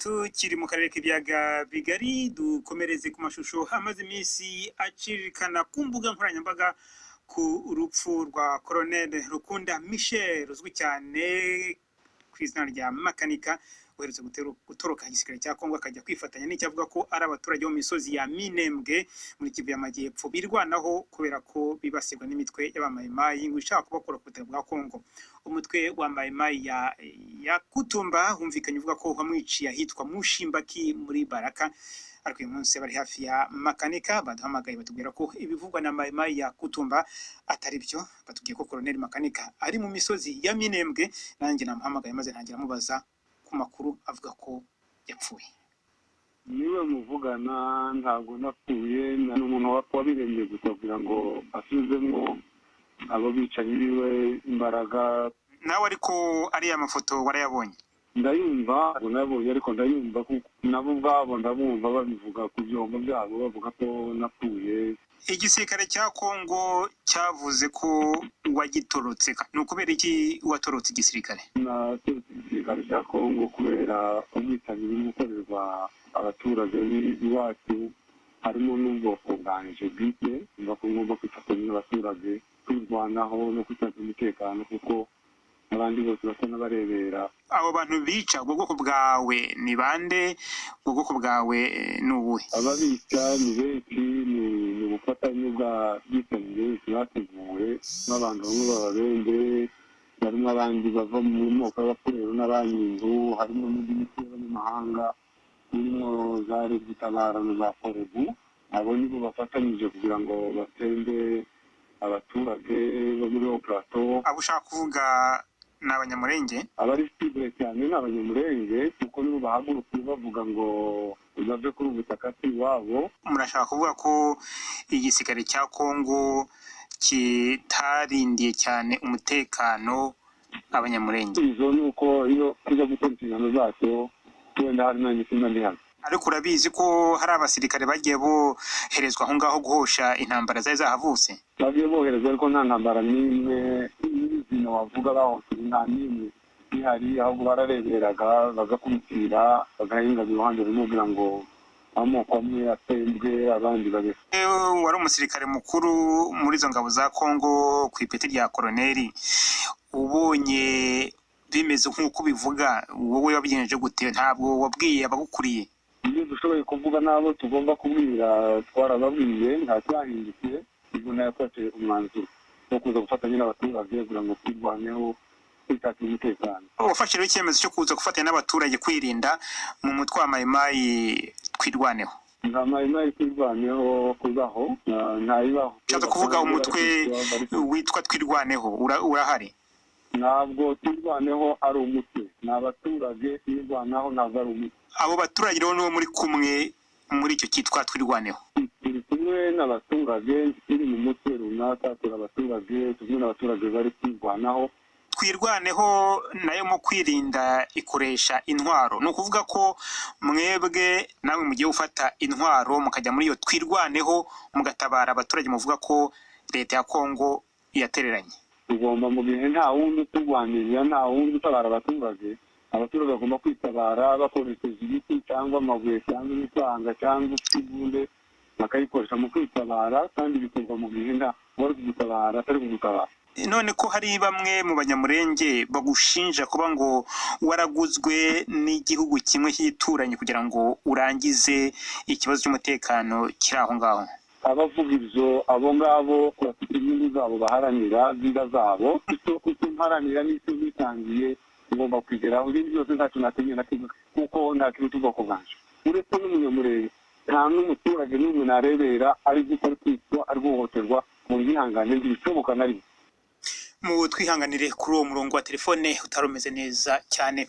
Tukiri mu karere k'ibiyaga bigari, dukomereze ku mashusho amaze iminsi acirikana ku mbuga nkoranyambaga ku rupfu rwa Colonel Rukunda Michel, uzwi cyane ku izina rya Makanika, uherutse gutoroka igisirikare cya Kongo akajya kwifatanya n'icyo avuga ko ari abaturage bo mu misozi ya Minembwe muri Kivu y'Amajyepfo, birwanaho kubera ko bibasirwa n'imitwe y'abamayimayi ngo ishaka kubakura ku butaka bwa Kongo. Umutwe wa Mayimayi ya Kutumba humvikanye uvuga ko wamwiciye ahitwa Mushimbaki muri Baraka. Ariko uyu munsi bari hafi ya Makanika baduhamagaye, batubwira ko ibivugwa na Mayimayi ya Kutumba atari byo. Batubwiye ko Colonel Makanika ari mu misozi ya Minembwe. Nanjye namuhamagaye maze ntangira amubaza ku makuru avuga ko yapfuye. Niwe muvugana, ntabwo napfuye. Ni umuntu wabiremye gusa kugira ngo asubizemo abo bicanyi biwe imbaraga. Nawe ariko ariya mafoto warayabonye? Ndayumva, ntabwo nayabonye, ariko ndayumva, kuko nabo ubwabo ndabumva babivuga ku byombo byabo, bavuga ko napfuye. Igisirikare cya Kongo cyavuze ko wagitorotse. Ni ukubera iki watorotse igisirikare? Naturutse igisirikare cya Kongo kubera ubwicanyi buri gukorerwa abaturage b'iwacu, harimo n'ubwoko bwanje bwite. Mva ko ngomba kwifatanya n'abaturage kwirwanaho no kwiteza umutekano, kuko abandi bose basa n'abarebera. Abo bantu bica ubwo bwoko bwawe ni bande? Ubwo bwoko bwawe ni ubuhe? Ababica ni benshi, ni ubufatanye bwa bwicanyi benshi bateguwe n'abantu bamwe b'Ababembe, barimo abandi bava mu moko y'Abafurero n'Abanyindu, harimo n'indi mitwe y'abanyamahanga irimo za Red Tabara na za Forebu. Abo nibo bafatanyije kugira ngo batsembe abaturage bo muri Hauts Plateau. Abo ushaka kuvuga ni Abanyamurenge? Abari ciblés cyane ni Abanyamurenge, kuko nibo bahagurukiye bavuga ngo bave kuri ubu butaka, si iwabo. Murashaka kuvuga ko igisirikare cya Kongo kitarindiye cyane umutekano Abanyamurenge? Izo ni uko iyo tujya gukora inshingano zacyo, wenda hari nanjye simba ndi hano. Ariko urabizi ko hari abasirikare bagiye boherezwa aho ngaho guhosha intambara zari zahavutse? Bagiye bohereza, ariko nta ntambara n'imwe n'izina wavuga bahose, nta n'imwe ihari. Ahubwo barareberaga, bagakurikira, bagahinga iruhande rumwe kugira ngo amoko amwe atembwe, abandi babe. Wewe wari umusirikare mukuru muri izo ngabo za Kongo ku ipeti rya koroneri. Ubonye bimeze nk'uko ubivuga, wowe wabigenje gute? Ntabwo wabwiye abagukuriye? Ibyo dushoboye kuvuga n'abo tugomba kubwira twarababwiye, nta cyahindutse. Ubwo nayafashe umwanzuro wo kuza gufatanya n'abaturage kugira ngo twirwaneho, twishakire umutekano. Wafashe rero icyemezo cyo kuza gufatanya n'abaturage kwirinda mu mutwe wa Mayimayi Twirwaneho? Nta Mayimayi Twirwaneho kubaho, ntayibaho. Ushatse kuvuga umutwe witwa Twirwaneho urahari? Ntabwo Twirwaneho ari umutwe, ni abaturage twirwanaho, ntabwo ari umutwe. Abo baturage rero nibo muri kumwe muri icyo cyitwa Twirwaneho? Turi kumwe n'abaturage, turi mu mutwe runaka. Turi abaturage, turi kumwe n'abaturage bari kwirwanaho. Twirwaneho nayo mu kwirinda ikoresha intwaro. Ni ukuvuga ko mwebwe namwe mugiye gufata intwaro, mukajya muri iyo Twirwaneho, mugatabara abaturage muvuga ko leta ya Kongo yatereranye? Tugomba, mu gihe nta wundi uturwanirira, nta wundi utabara abaturage, abaturage bagomba kwitabara bakoresheje ibiti cyangwa amabuye cyangwa imipanga cyangwa ikibunde, bakayikoresha mu kwitabara, kandi bikorwa mu gihe nta wari kugutabara, atari kugutabara. None ko hari bamwe mu Banyamurenge bagushinja kuba ngo waraguzwe n'igihugu kimwe cy'igituranye kugira ngo urangize ikibazo cy'umutekano kiri aho ngaho? Abavuga ibyo, abo ngabo bafite inyungu zabo baharanira, nziza zabo. Icyo mparanira n'icyo bitangiye ngomba kwigeraho. Ibindi byose ntacyo natemye na kimwe, kuko nta kiruta ubwoko bwanje. Uretse n'Umunyamurenge, nta n'umuturage n'umwe narebera ari gupfa, ari kwicwa, ari guhohoterwa mu bwihangane, ntibishoboka na rimwe. Mu twihanganire kuri uwo murongo wa telefone utari umeze neza cyane.